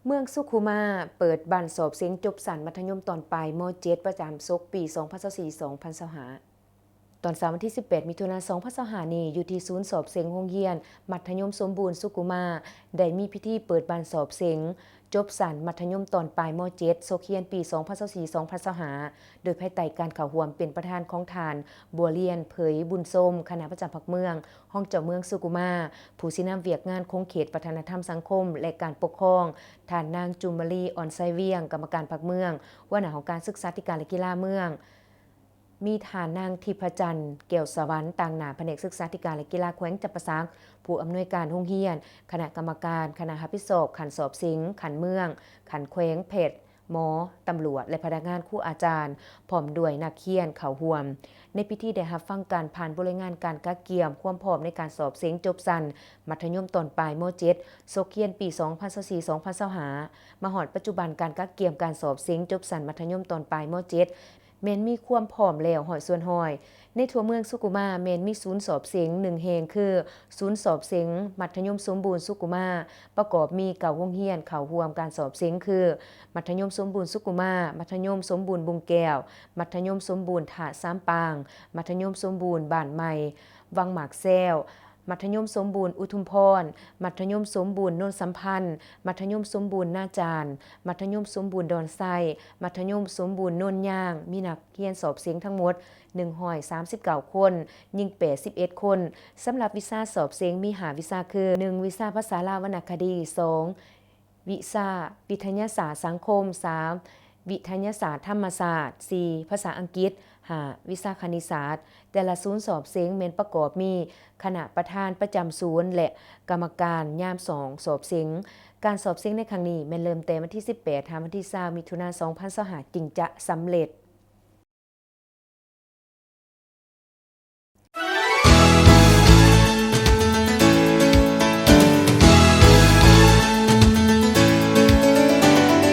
ເມືອງສຸຂຸມາ ເປີດບັ້ນສອບເສັງຈົບຊັ້ນມັດທະຍົມຕອນປາຍ ມໍເຈັດ ປະຈຳສົກປີ ສອງພັນຊາວສີ່ ສອງພັນຊາວຫ້າ. ຕອນເຊົ້າວັນທີ ສິບແປດ ມິຖຸນາ ສອງພັນຊາວຫ້າ ນີ້ ຢູ່ທີ່ສູນສອບເສັງໂຮງຮຽນມັດທະຍົມສົມບູນສຸຂຸມາ ໄດ້ມີພິທີເປີດບັ້ນສອບເສັງຈົບຊັ້ນມັດທະຍົມຕອນປາຍ ມໍເຈັດ ສົກຮຽນປີ ສອງພັນຊາວສີ່ ສອງພັນຊາວຫ້າ ໂດຍພາຍໃຕ້ການເຂົ້າຮ່ວມເປັນປະທານຂອງທ່ານ ບົວລຽນ ເຜີຍບຸນຊົມ ຄະນະປະຈຳພັກເມືອງ, ຮອງເຈົ້າເມືອງສຸຂຸມາ, ຜູ້ຊີ້ນຳວຽກງານຂົງເຂດວັດທະນະທຳສັງຄົມ ແລະ ການປົກຄອງ, ທ່ານນາງ ຈູມມະລີ ອອນໄຊວຽງ ກຳມະການພັກເມືອງ, ຫົວໜ້າຫ້ອງການສຶກສາທິການ ແລະ ກິລາເມືອງ, ມີທ່ານນາງ ທິບພະຈັນ ແກ້ວສະຫວັນ ຕາງໜ້າພະແນກສຶກສາທິການ ແລະ ກິລາແຂວງຈຳປາສັກ, ຜູ້ອຳນວຍການໂຮງຮຽນ, ຄະນະກຳມະການ, ຄະນະຮັບຜິດຊອບຂັ້ນສອບເສັງ, ຂັ້ນເມືອງ, ຂັ້ນແຂວງ, ແພດ, ໝໍ, ຕຳຫຼວດ ແລະ ພະນັກງານຄູອາຈານ, ພ້ອມດ້ວຍນັກຮຽນເຂົ້າຮ່ວມ. ໃນພິທີໄດ້ຮັບຟັງການຜ່ານບົດລາຍງານການກະກຽມຄວາມພ້ອມໃນການສອບເສັງຈົບຊັ້ນມັດທະຍົມຕອນປາຍ ມໍເຈັດ ສົກຮຽນປີ ສອງພັນຊາວສີ່ ສອງພັນຊາວຫ້າ ມາຮອດປັດຈຸບັນ ການກະກຽມການສອບເສັງຈົບຊັ້ນມັດທະຍົມຕອນປາຍ ມໍເຈັດ ແມ່ນມີຄວາມພ້ອມແລ້ວ ຮ້ອຍສ່ວນຮ້ອຍ. ໃນທົ່ວເມືອງສຸຂຸມາ ແມ່ນມີສູນສອບເສັງໜຶ່ງແຫ່ງ ຄື ສູນສອບເສັງມັດທະຍົມສົມບູນສຸຂຸມາ ປະກອບມີເກົ້າໂຮງຮຽນເຂົ້າຮ່ວມການສອບເສັງ ຄື ມັດທະຍົມສົມບູນສຸຂຸມາ, ມັດທະຍົມສົມບູນບຸງແກ້ວ, ມັດທະຍົມສົມບູນທ່າສາມປາງ, ມັດທະຍົມສົມບູນບ້ານໃໝ່ວັງໝາກແຊວ, ມັດທະຍົມສົມບູນອຸທຸມພອນ, ມັດທະຍົມສົມບູນໂນນສຳພັນ, ມັດທະຍົມສົມບູນນາຈານ, ມັດທະຍົມສົມບູນດອນໄຊ, ມັດທະຍົມສົມບູນໂນນຍາງ, ມີນັກຮຽນສອບເສັງທັງໝົດ ໜຶ່ງຮ້ອຍສາມສິບເກົ້າຄົນ, ຍິງແປດສິບເອັດຄົນ. ສຳລັບວິຊາສອບເສັງມີຫ້າວິຊາຄື ໜຶ່ງ ວິຊາພາສາລາວວັນນະຄະດີ, ສອງ ວິຊາວິທະຍາສາດສັງຄົມ, ສາມ ວິທະຍາສາດທຳມະຊາດ, ສີ່ ພາສາອັງກິດ, ຫ້າ ວິຊາຄະນິດສາດ. ແຕ່ລະສູນສອບເສັງແມ່ນປະກອບມີຄະນະປະທານປະຈຳສູນ ແລະ ກຳມະການຍາມສອງສອບເສັງ. ການສອບເສັງໃນຄັ້ງນີ້ແມ່ນເລີ່ມແຕ່ວັນທີ ສິບແປດ ຫາວັນທີ ຊາວ ມິຖຸນາ ສອງພັນຊາວຫ້າ ຈຶ່ງຈະສຳເລັດ.